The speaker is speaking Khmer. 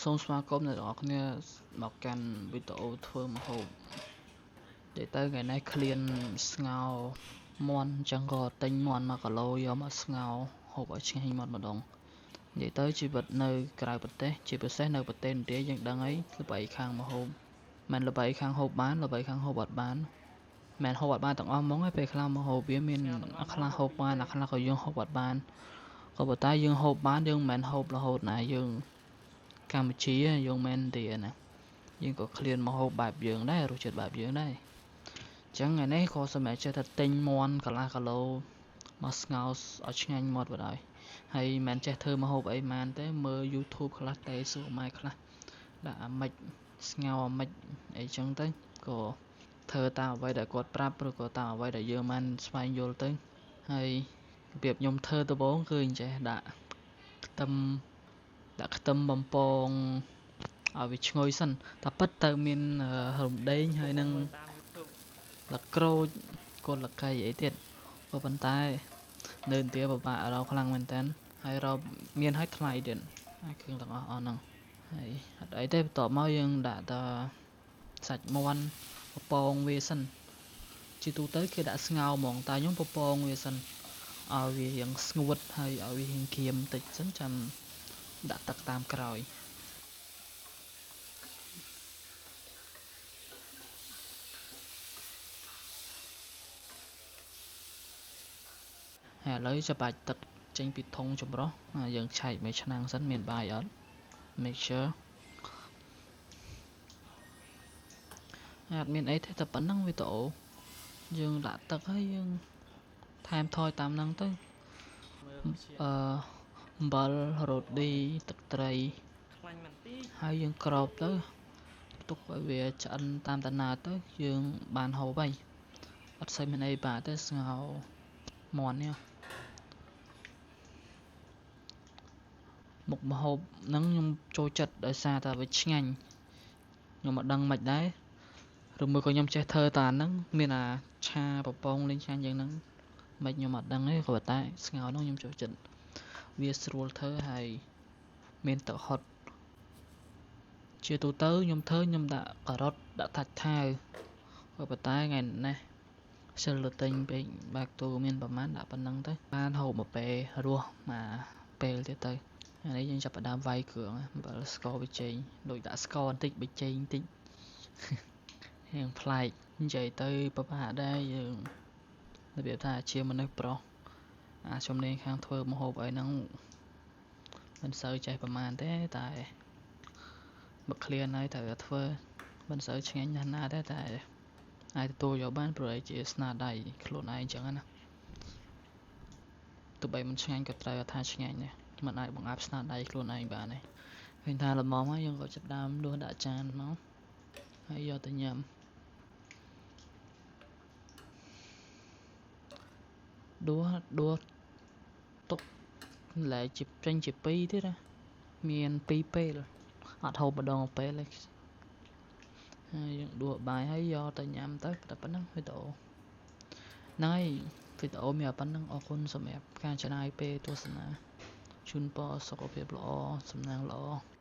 សូមស្វាគមន៍អ្នកទាំងអស់គ្នាមកកាន់វីដេអូធ្វើម្ហូបនិយាយទៅថ្ងៃនេះឃ្លានស្ងោរមាន់អញ្ចឹងក៏ទិញមាន់1គីឡូយកមកស្ងោរហូបឲ្យឆ្ងាញ់មាត់ម្ដងនិយាយទៅជីវិតនៅក្រៅប្រទេសជាពិសេសនៅប្រទេសឥណ្ឌាយើងដឹងហើយល្បីខាងម្ហូបមិនល្បីខាងហូបបានល្បីខាងហូបអត់បានមិនហូបអត់បានទាំងអស់ហ្មងឯពេលខ្លះម្ហូបវាមានខ្លះហូបបានខ្លះក៏យើងហូបអត់បានក៏ប៉ុន្តែយើងហូបបានយើងមិនមែនហូបរហូតណាយើងកម្ពុជាយើងមិនឥណ្ឌាណាយើងក៏ឃ្លានម្ហូបបែបយើងដែររសជាតិបែបយើងដែរអញ្ចឹងថ្ងៃនេះក៏សម្រេចចិត្តថាទិញមាន់កន្លះគីឡូមកស្ងោរឲ្យឆ្ងាញ់មាត់បណ្ដោយហើយមិនចេះធ្វើម្ហូបអីម៉ានទេមើល YouTube ខ្លះទេសួរម៉ែខ្លះដាក់អាម៉េចស្ងោរអាម៉េចអីចឹងទៅក៏ធ្វើតាមអ្វីដែលគាត់ប្រាប់ឬក៏តាមអ្វីដែលយើងបានស្វែងយល់ទៅហើយរបៀបខ្ញុំធ្វើដំបូងគឺអញ្ចេះដាក់ខ្ទឹមដាក់ខ្ទឹមបំពងឲ្យវាឈ្ងុយសិនតែពិតទៅមានរំដេងហើយនឹងលក្រូចគល់លកៃអីទៀតក៏ប៉ុន្តែនៅឥណ្ឌាពិបាករកខ្លាំងមែនតើហើយរកមានឲ្យថ្លៃទៀតហើយគ្រឿងទាំងអស់អស់ហ្នឹងហើយអត់អីទេបន្ទាប់មកយើងដាក់តសាច់មាន់ពពងវាសិនជាទូទៅគេដាក់ស្ងោរហ្មងតែខ្ញុំពពងវាសិនឲ្យវារៀងស្ងួតហើយឲ្យវារៀងក្រៀមតិចសិនចាំដាក់ទឹកតាមក្រោយហើយឥឡូវច្បាច់ទឹកចេញពីធុងចម្រោះយើងឆែកមួយឆ្នាំងសិនមានបាយអត់ make sure អត់មានអីទេតែប៉ុណ្្នឹងវីដេអូយើងដាក់ទឹកហើយយើងថែមថយតាមហ្នឹងទៅអំបិលរ៉ូឌីទឹកត្រីហើយយើងក្របទៅទុកឲ្យវាឆ្អិនតាមដំណើរទៅយើងបានហូបហើយអត់សូវមានអីបាក់ទេស្ងោរមាន់នេះមុខម្ហូបហ្នឹងខ្ញុំចូលចិត្តដោយសារតែវាឆ្ងាញ់ខ្ញុំមិនដឹងមិនដែរឬមួយក៏ខ្ញុំចេះធ្វើតាហ្នឹងមានអាឆាពពងលេងឆ្ងាញ់យ៉ាងហ្នឹងមិនខ្ញុំអត់ដឹងទេក៏ប៉ុន្តែស្ងោរហ្នឹងខ្ញុំចូលចិត្តវាស្រួលធ្វើហើយមានទឹកហុតជាទូទៅខ្ញុំធ្វើខ្ញុំដាក់ការ៉ុតដាក់ថាច់ថែវក៏ប៉ុន្តែថ្ងៃនេះខ្ជិលទៅទិញពេកបាក់ទូមានប្រហែលដាក់ប៉ុណ្ណឹងទៅបានហូបមួយពេលរស់មួយពេលទៀតទៅអានេះយើងចាប់ផ្ដើមវាយគ្រឿងអំបិលស្ករប៊ីចេងដូចដាក់ស្ករបន្តិចប៊ីចេងបន្តិចរៀងប្លែកនិយាយទៅពិបាកដែរយើងរបៀបថាជាមនុស្សប្រុសអាជំនាញខាងធ្វើម្ហូបអីហ្នឹងមិនសូវចេះប្រហែលទេតែបើឃ្លានហើយត្រូវតែធ្វើមិនសូវឆ្ងាញ់ណាស់ណាទេតែអាចទទួលយកបានព្រោះឯជាស្នាដៃខ្លួនឯងអញ្ចឹងណាទោះបីមិនឆ្ងាញ់ក៏ត្រូវថាឆ្ងាញ់ដែរមិនអាចបង្អាប់ស្នាដៃខ្លួនឯងបានទេឃើញថាល្មមហើយយើងក៏ចាប់ដើមដួសដាក់ចានមកហើយយកទៅញ៉ាំដួសទុកលែជាចេញជា2ទៀតណាមាន2ពេលអត់ហូបម្ដងពេលទេហើយយើងដួសបាយហើយយកទៅញ៉ាំទៅតែប៉ុណ្្នឹងវីដេអូហ្នឹងហើយវីដេអូមានប៉ុណ្្នឹងអរគុណសម្រាប់ការចំណាយពេលទស្សនាជូនពរសុខភាពល្អសំណាងល្អ